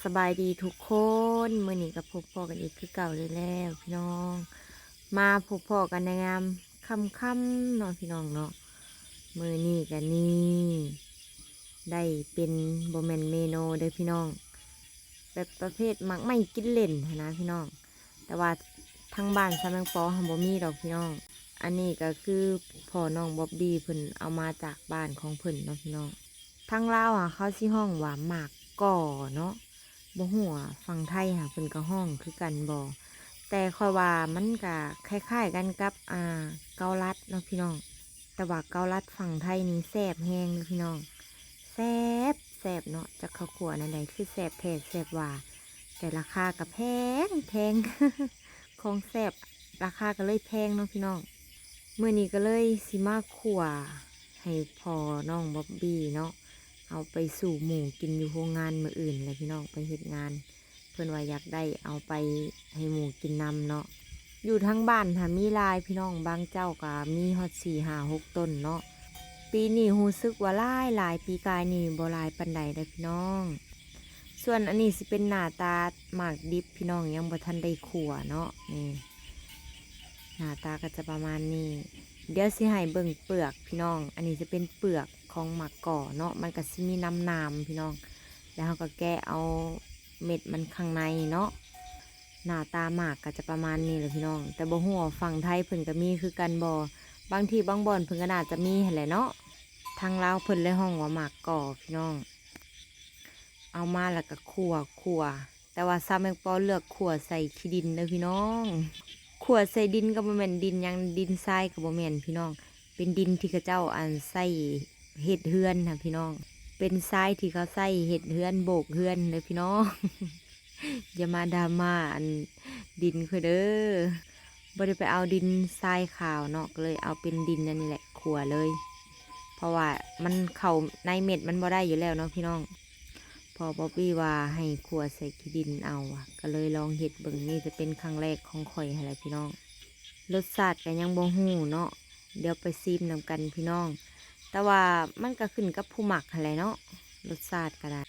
ສະບາຍດີທຸກຄົນ, ມື້ນີ້ກໍພົບພໍ້ກັນອີກຄືເກົ່າແລ້ວພີ່ນ້ອງ. ມາພົບພໍ້ກັນໃນຍາມຄ່ຳໆເນາະພີ່ນ້ອງເນາະ. ມື້ນີ້ກໍນີ້ ໄດ້ເປັນ ບໍ່ແມ່ນເມນູເດີ້ພີ່ນ້ອງ, ແບບປະເພດໝາກໄມ້ກິນເລ່ນຫັ້ນນະພີ່ນ້ອງ. ແຕ່ວ່າທາງບ້ານຊາວແມງປໍຫັ້ນບໍ່ມີດອກພີ່ນ້ອງ. ອັນນີ້ກໍຄືພໍ່ນ້ອງບອບບີ້ເພິ່ນເອົາມາຈາກບ້ານຂອງເພິ່ນເນາະພີ່ນ້ອງ. ທາງລາວຫາເຂົາຊິຮ້ອງວ່າໝາກກໍເນາະ, ບໍ່ຮູ້ວ່າຝັ່ງໄທຫາເພິ່ນກໍຮ້ອງຄືກັນບໍ່. ແຕ່ຂ້ອຍວ່າມັນກະຄ້າຍໆກັນກັບ ອ່າ ເກົາລັດເນາະພີ່ນ້ອງ. ແຕ່ວ່າເກົາລັດຝັ່ງໄທນີ້ແຊບແຮງເດີ້ພີ່ນ້ອງ, ແຊບ ແຊບເນາະ. ຈັກເຂົາຂົ້ວແນວໃດ ຄືແຊບແທ້ແຊບວ່າ, ແຕ່ລາຄາກໍແພງ ແພງ. ຂອງແຊບລາຄາກໍເລີຍແພງເນາະພີ່ນ້ອງ. ມື້ນີ້ກໍເລີຍຊິມາຂົ້ວໃຫ້ພໍ່ນ້ອງບອບບີ້ເນາະ, ເອົາໄປສູ່ໝູກິນຢູ່ໂຮງງານມື້ອື່ນແຫຼະພີ່ນ້ອງ, ໄປເຮັດງານ. ເພິ່ນວ່າຢາກໄດ້ເອົາໄປໃຫ້ໝູກິນນຳເນາະ. ຢູ່ທາງບ້ານຫາມີຫຼາຍພີ່ນ້ອງ, ບາງເຈົ້າກໍມີຮອດສີ່ ຫ້າ ຫົກຕົ້ນເນາະ. ປີນີ້ຮູ້ສຶກວ່າຫຼາຍໆ, ປີກາຍນີ້ບໍ່ຫຼາຍປານໃດເດີ້ພີ່ນ້ອງ. ສ່ວນອັນນີ້ຊິເປັນໜ້າຕາໝາກດິບພີ່ນ້ອງ, ຍັງບໍ່ທັນໄດ້ຂົ້ວເນາະ. ນີ້ ໜ້າຕາກໍຈະປະມານນີ້. ດຽວຊິໃຫ້ເບິ່ງເປືອກພີ່ນ້ອງ. ອັນນີ້ຈະເປັນເປືອກຂອງໝາກກໍເນາະ, ມັນກໍຊິມີນ້ຳໜາມພີ່ນ້ອງ. ແລ້ວເຮົາກໍແກະເອົາເມັດມັນຂ້າງໃນເນາະ. ໜ້າຕາໝາກກໍຈະປະມານນີ້ແຫຼະພີ່ນ້ອງ, ແຕ່ບໍ່ຮູ້ວ່າຝັ່ງໄທເພິ່ນກໍມີຄືກັນບໍ່. ບາງທີ່ບາງບ່ອນເພິ່ນກໍໜ້າຈະມີຫັ້ນແຫຼະເນາະ. ທາງລາວເພິ່ນເລີຍຮ້ອງວ່າໝາກກໍພີ່ນ້ອງ. ເອົາມາແລ້ວກໍຂົ້ວ ຂົ້ວ, ແຕ່ວ່າຊາວແມງປໍເລືອກຂົ້ວໃສ່ຂີ້ດິນເດີ້ພີ່ນ້ອງ. ຂົ້ວໃສ່ດິນກໍບໍ່ແມ່ນດິນຫຍັງ, ດິນຊາຍກໍບໍ່ແມ່ນພີ່ນ້ອງ, ເປັນດິນທີ່ເຂົາເຈົ້າ ອັນ ໃຊ້ເຮັດເຮືອນນະພີ່ນ້ອງ, ເປັນຊາຍທີ່ເຂົາໃຊ້ເຮັດເຮືອນ ໂບກເຮືອນເດີ້ພີ່ນ້ອງ. ຢ່າມາດຣາມາ ອັນ ດິນຂ້ອຍເດີ້. ບໍ່ໄດ້ໄປເອົາດິນຊາຍຂາວເນາະ, ກໍເລີຍເອົາເປັນດິນອັນນີ້ແຫຼະ ຂົ້ວເລີຍ. ເພາະວ່າມັນເຂົ້າໃນເມັດມັນບໍ່ໄດ້ຢູ່ແລ້ວເນາະພີ່ນ້ອງ. ພໍ່ບອບບີ້ວ່າໃຫ້ຂົ້ວໃສ່ຂີ້ດິນເອົາ, ກໍເລີຍລອງເຮັດເບິ່ງ. ນີ້ຈະເປັນຄັ້ງແລກຂອງຂ້ອຍຫັ້ນແຫຼະພີ່ນ້ອງ. ລົດຊາດກໍຍັງບໍ່ຮູ້ເນາະ, ດຽວໄປຊີມນຳກັນພີ່ນ້ອງ. ແຕ່ວ່າມັນກໍຂຶ້ນກັບຜູ້ມັກຫັ້ນແຫຼະເນາະ, ລົດຊາດກໍໄດ້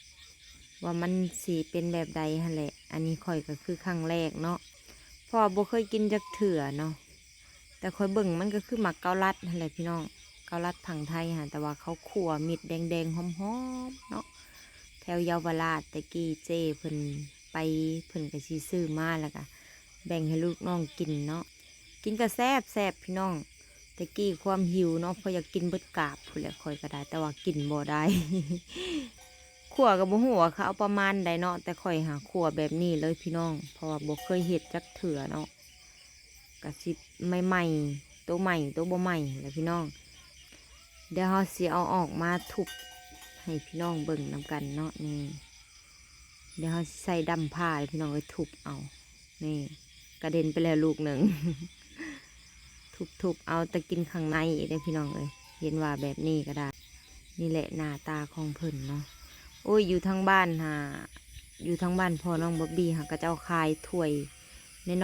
ວ່າມັນຊິເປັນແບບໃດຫັ້ນແຫຼະ. ອັນນີ້ຂ້ອຍກໍຄືຄັ້ງແລກເນາະ, ເພາະວ່າບໍ່ເຄີຍກິນຈັກເທື່ອເນາະ. ແຕ່ຂ້ອຍເບິ່ງມັນກໍຄືໝາກເກົາລັດຫັ້ນແຫຼະພີ່ນ້ອງ, ເກົາລັດຝັ່ງໄທຫັ້ນ, ແຕ່ວ່າເຂົາຂົ້ວເມັດແດງໆ ຫອມໆເນາະ. ແຖວເຍົາວະລາດແຕ່ກີ້ເຈ້ເພິ່ນໄປ, ເພິ່ນກໍຊິຊື້ມາ ແລ້ວກໍແບ່ງໃຫ້ລູກນ້ອງກິນເນາະ. ກິນກໍແຊບໆພີ່ນ້ອງ. ແຕ່ກີ້ຄວາມຫິວເນາະ, ຂ້ອຍຢາກກິນເບິດກາບພຸ້ນແຫຼະຂ້ອຍກໍໄດ້, ແຕ່ວ່າກິນບໍ່ໄດ້. ຂົ້ວກໍບໍ່ຮູ້ວ່າເຂົາເອົາປະມານໃດເນາະ, ແຕ່ຂ້ອຍຫາຂົ້ວແບບນີ້ເລີຍພີ່ນ້ອງ, ເພາະວ່າບໍ່ເຄີຍເຮັດຈັກເທື່ອເນາະ. ກະຊິໃໝ່ໆ ໂຕໃໝ່ໂຕບໍ່ໃໝ່ແຫຼະພີ່ນ້ອງ. ດຽວເຮົາຊິເອົາອອກມາທຸບໃຫ້ພີ່ນ້ອງເບິ່ງນຳກັນເນາະ. ນີ້ ດຽວເຮົາຊິໃຊ້ດ້ຳພ້າໃຫ້ພີ່ນ້ອງເອີຍ ທຸບເອົາ. ນີ້ ກະເດັນໄປແລ້ວລູກໜຶ່ງ. ທຸບໆ ເອົາແຕ່ກິນຂ້າງໃນເດ້ພີ່ນ້ອງເອີຍ. ເຫັນວ່າແບບນີ້ກໍໄດ້. ນີ້ແຫຼະໜ້າຕາຂອງເພິ່ນເນາະ. ໂອ້ຍ ຢູ່ທາງບ້ານຫາ ຢູ່ທາງບ້ານພໍ່ນ້ອງບອບບີ້ຫາ ເຂົາເຈົ້າຂາຍຖ້ວຍ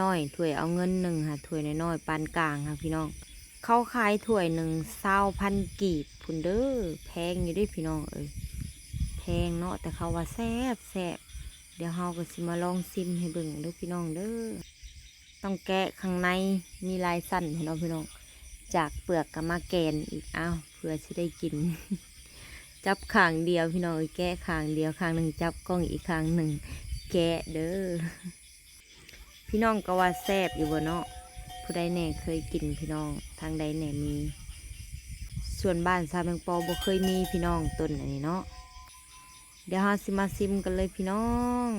ນ້ອຍໆ ຖ້ວຍເອົາເງິນໜຶ່ງຫາ ຖ້ວຍນ້ອຍໆ ປານກາງຫາພີ່ນ້ອງ. ເຂົາຂາຍຖ້ວຍໜຶ່ງຊາວພັນກີບພຸ້ນເດີ້. ແພງຢູ່ເດ້ພີ່ນ້ອງເອີຍ ແພງເນາະ, ແຕ່ເຂົາວ່າແຊບໆ. ດຽວເຮົາກໍຊິມາລອງຊິມໃຫ້ເບິ່ງເດີ້ພີ່ນ້ອງເດີ້. ຕ້ອງແກະຂ້າງໃນ ມີຫຼາຍຊັ້ນພຸ້ນເນາະພີ່ນ້ອງ. ຈາກເປືອກກໍມາແກນອີກ ອ້າວ ເພື່ອຊິໄດ້ກິນ. ຈັບຂ້າງດຽວພີ່ນ້ອງເອີຍ ແກະຂ້າງດຽວ, ຂ້າງໜຶ່ງຈັບກ້ອງ ອີກຂ້າງໜຶ່ງແກະເດີ້. ພີ່ນ້ອງກໍວ່າແຊບຢູ່ບໍ່ເນາະ? ຜູ້ໃດແດ່ເຄີຍກິນພີ່ນ້ອງ? ທາງໃດແດ່ມີ? ສ່ວນບ້ານຊາວແມງປໍບໍ່ເຄີຍມີພີ່ນ້ອງ ຕົ້ນອັນນີ້ເນາະ. ດຽວເຮົາຊິມາຊິມກັນເລີຍພີ່ນ້ອງ.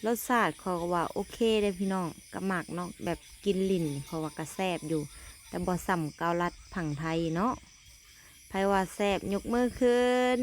ລົດຊາດຂ້ອຍກໍວ່າໂອເຄເດ້ພີ່ນ້ອງ, ກໍມັກເນາະ ແບບກິນຫຼິ້ນ ເພາະວ່າກໍແຊບຢູ່ ແຕ່ບໍ່ສ່ຳເກົາລັດຝັ່ງໄທເນາະ. ໃຜວ່າແຊບຍົກມືຂຶ້ນ.